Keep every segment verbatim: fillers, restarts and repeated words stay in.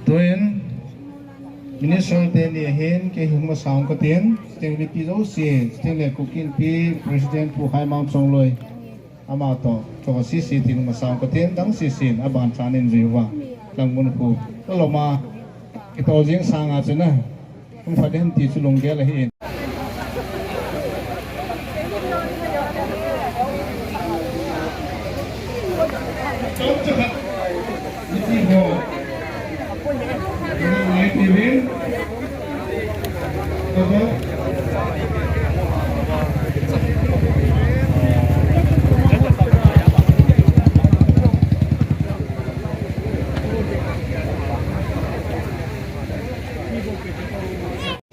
Tuin, Minister teni ahin, kei hung masang katin, chuteng mipi jouse, chuteng le Kuki Inpi President Pu Khaimang Chongloi, ama toh, toh sese tin masang katin, dang sese in, aban chanin jui uva, langmun khu, kaloma, kitol jing sanga chuna, hung pha ding ti chu lunggel ahi in.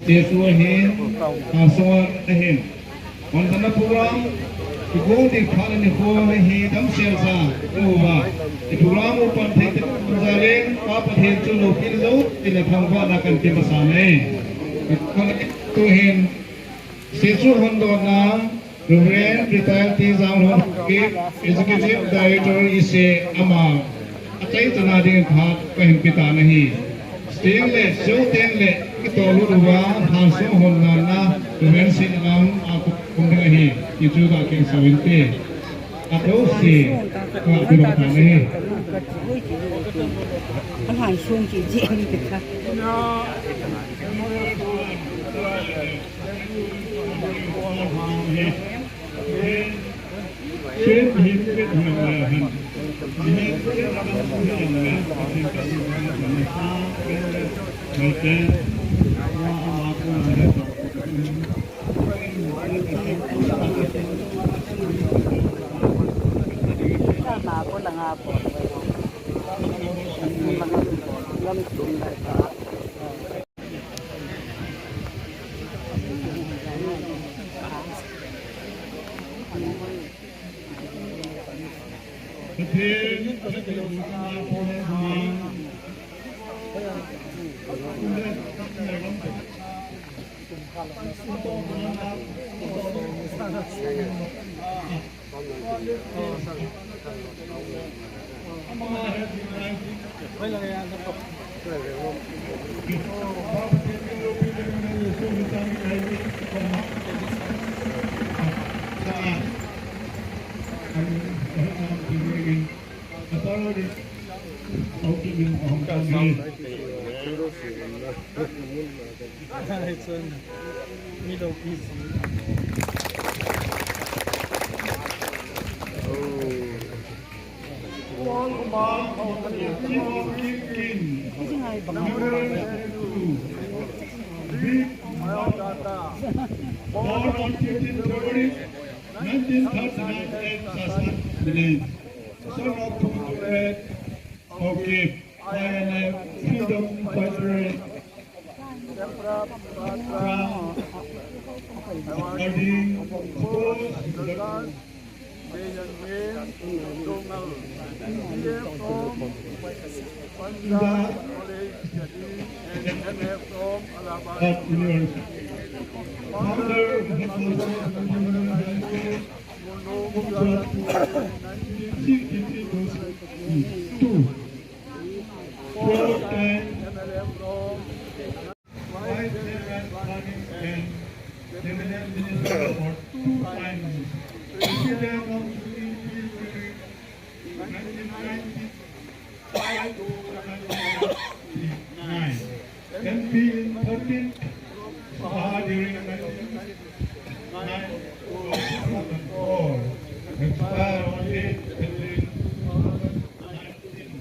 Jesu ahin, Hanson ahin. Hon dana program, kigong ding phat le nikho hi damsel sa, uva. I program u pan thei te, jalen, Pa Pathen chu loupi le jou, ti le thangvahna kan ti masa nei. Kon tu hin, Jesu hondona, Reverend Retired T Janglhon Haokip, Executive Director ise ama, achaichan a ding phat kahin pe tan ahi. Chuteng le, chuteng le, kitol lut uva, Hanson hondona, Reverend Sinlam, a kum ding ahi, ti chu kakisah in te. Ajouse, kakilom tan ahi. Hanson ki ji ni ka. It's a middle piece. Born on fifteenth February nineteen thirty-nine at Chassad village, son of Pu Ture Haokip, I N F freedom fighter, from Harding Post, J N J Dongal, B A from Punjab College Delhi and M A from Allahabad University. Founder of the Muslim High School, Monongahela, nineteen sixty-two. Four time M L A from Vice Chairman Planning and Cabinet Minister for two times. President of the E P during nineteen ninety-five to nineteen ninety-nine. M P in thirteen, Saha during nineteen ninety-nine to two thousand four. Expired on eight February two thousand nineteen.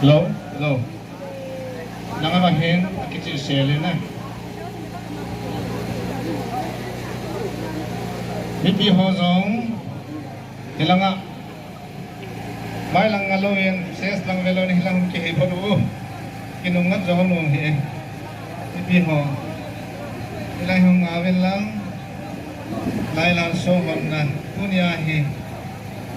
Hello, hello. Langa hin akichih sel in a. Mipi ho jong hilanga Mai lang nga lou in, ses lang ve lou in, hilang hung kihei phot u. Kinung ngat jong lou hi. Mipi ho. Hilai hung nga ven lang. Lai lang so hon na. Tunia hi.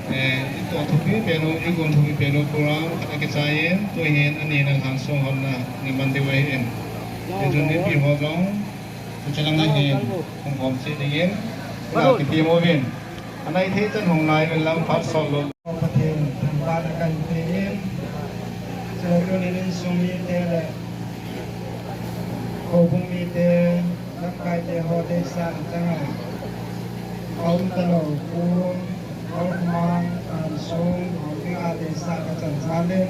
Eh, ito thupi penu, igon thupi penu program khat akichai in, tuhin ani na lang so hon na, ni man di wei in. Ijun mipi ho jong. Tuchalanga hin, hung hom cheh dingin, na kipi mo vin. Anai thei chan hung nai vin lang phat sol lo. Pathen, thangvahna kahin pe in. Chule tunin insung mite le, houbung mite, lamkai te ho deisah na chang a. Aum talou, Pu Holkhomang, Ansung, Holkhomang a deisah ka chan jal in.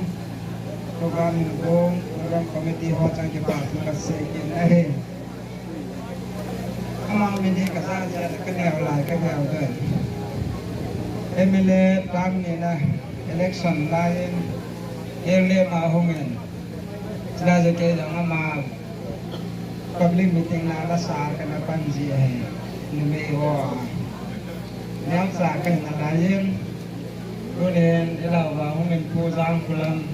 Program hung, program committee ho chang kipa thu kasei kit ahi. Ama min hi kasa jia, kaneo lai, kaneo doi. M L A term ni na election lai in, L A ma hung in. Chila je kei jong ama public meeting na lasa kana pan ji ahi. Numei ho a. Neocha kahi nalai in. Tunin, ilou va hung in Pu Jangkholam,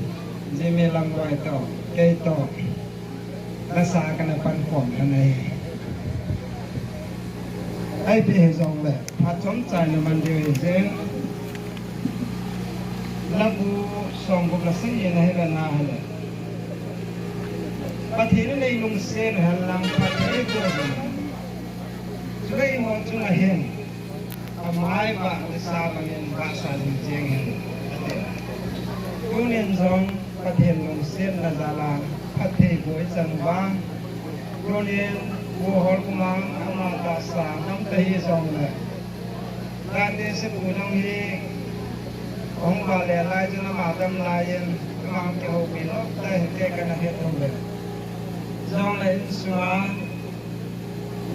Jimmy Lamgoi to, kei to. Lasa kana pan khom kana hi. Ipi hijongle, phat chomcha ina man diu hijeh in. Labu songgup le sagi na hile na hile. Pathen in eilungset hen lang phat eiboh hen. Chule eiho chunga hin. Amai vah lesa bangin vahsa jing jeng hen, ati. Tunin jong Pathen lungsetna jal a phatthei boh ichan uva. Tunin Pu Holkhomang ama tahsa nam ta hijongle, Gandhi sepu jong hi hung vale lai chun ama dam lai in, ama kihoupi lou tai hite kana het uve. Jongle insunga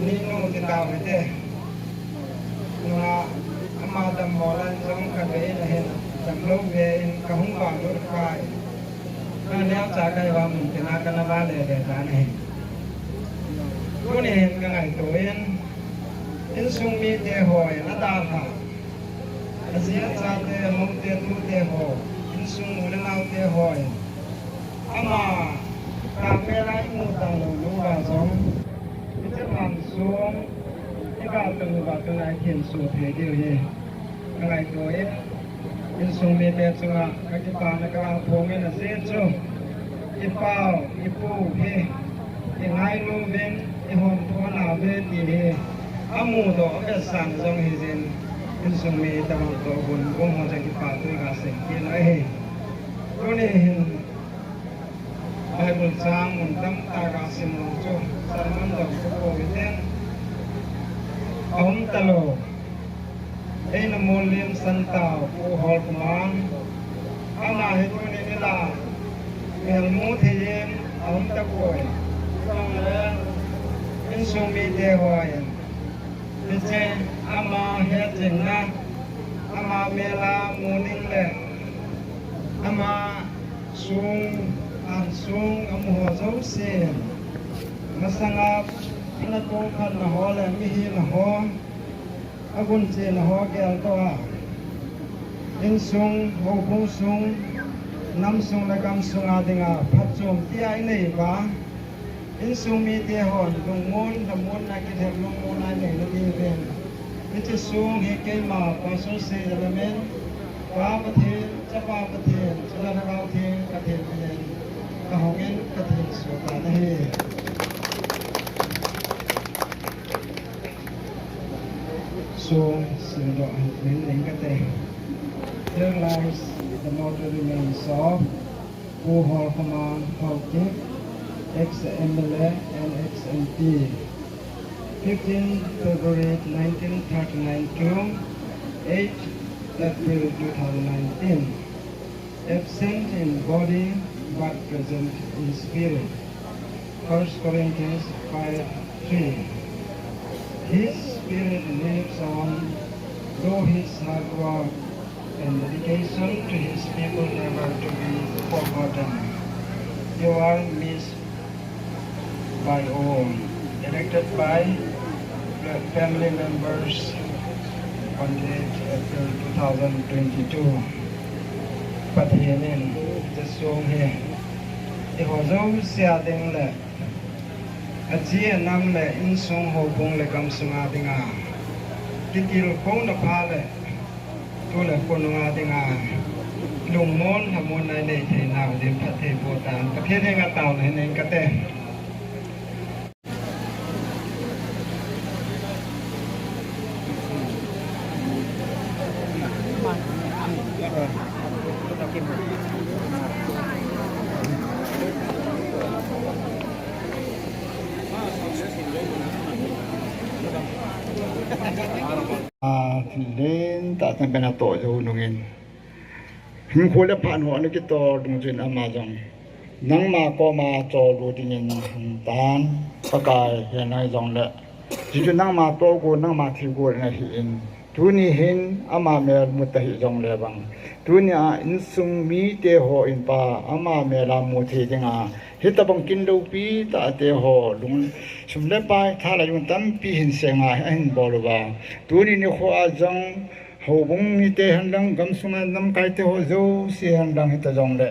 Ninu ti tau hite. Nunga ama dammo lan jong kave in ahin, damlou ve in kahung vanglut kai. Ka neocha kai va mun tina kana vale le tan ahin. Tuni hin kangaito in, insung mite hon adalha. Aji achate, amoute, atute ho, insung u le naote hon. Ama, kamela imu tang lou lou va jong, ichephan sung, iga tang uva tuna ikhenso thei diu hi. Kangaito e, insung mite chunga kakipana kaphong in ajeh chu. Ipau, ipu hi, ingailu uvin, ihon thona uve ti hi, amudoh avetsahna jong hijin, insung mi tabang toh hun, gom ho jong kipathu kasei kit ahi. Tuni hin, Bible chang mun tamtah kasim u chu, sermon jong chu ko hiten, aum talou. Eina molhem san tau Pu Holkhomang. Ama hi tuni nilhah, melmu thei in aum tapoi. Chule, insung mite hon. Hiche ama hetjingna, ama mela muning le, ama sung, ansung, amu ho jouse. Masanga, ana toh khatna ho le, mihina ho. Agun chena ho gel toh a, insung, houbung sung, namsung le gamsung a dinga phatchom tia inei uva, insung mite hon lungmon, lhamonna kilhem lungmon a inei na diuvin. Hiche sung hi keima Pastor Seilamen, Pa Pathen, Chapa Pathen, chule Lhagao Theng Pathen minin kahongin kathenso tan ahi. Sung simdoh hin ning kate. Here lies the mortal remains of Pu Holkhomang Haokip, ex-M L A and ex-M P, fifteen February nineteen thirty-nine to eight April two thousand nineteen. Absent in body, but present in spirit. First Corinthians five three. His spirit lives on through his hard work and dedication to his people, never to be forgotten. You are missed by all, elected by the family members on eighth April two thousand twenty-two. Pathen in, hiche song hi, eiho jouse a ding le, achi anam le, insung houbung le gamsung a dinga, kitilkhouna pha le, tu le khonung a dinga, lungmon lhamon a inei thei nau din phatthei boh tan, Pathen henga taona hin nei kate. A, thil lentah chan pen atoh jou nungin, hinkho le phat ho ana kitol dungjuiyin ama jong, nangma koma chol lut dingin hung tan, Pakai, hiche nai jongle, hichu nangma tohgon, nangma thilgon ahin, tuni hin ama mel mu tahih jongle vang, tunia insung mite hon pa ama mel a mu thei dinga, hitobang kin loupi tahte ho, lung, sum le pai, tha le jung tampi hin senga ahin bol uva, tuni nikho a jong, houbung mite hen lang, gamsunga lamkaite ho jouse hen lang hita jongle,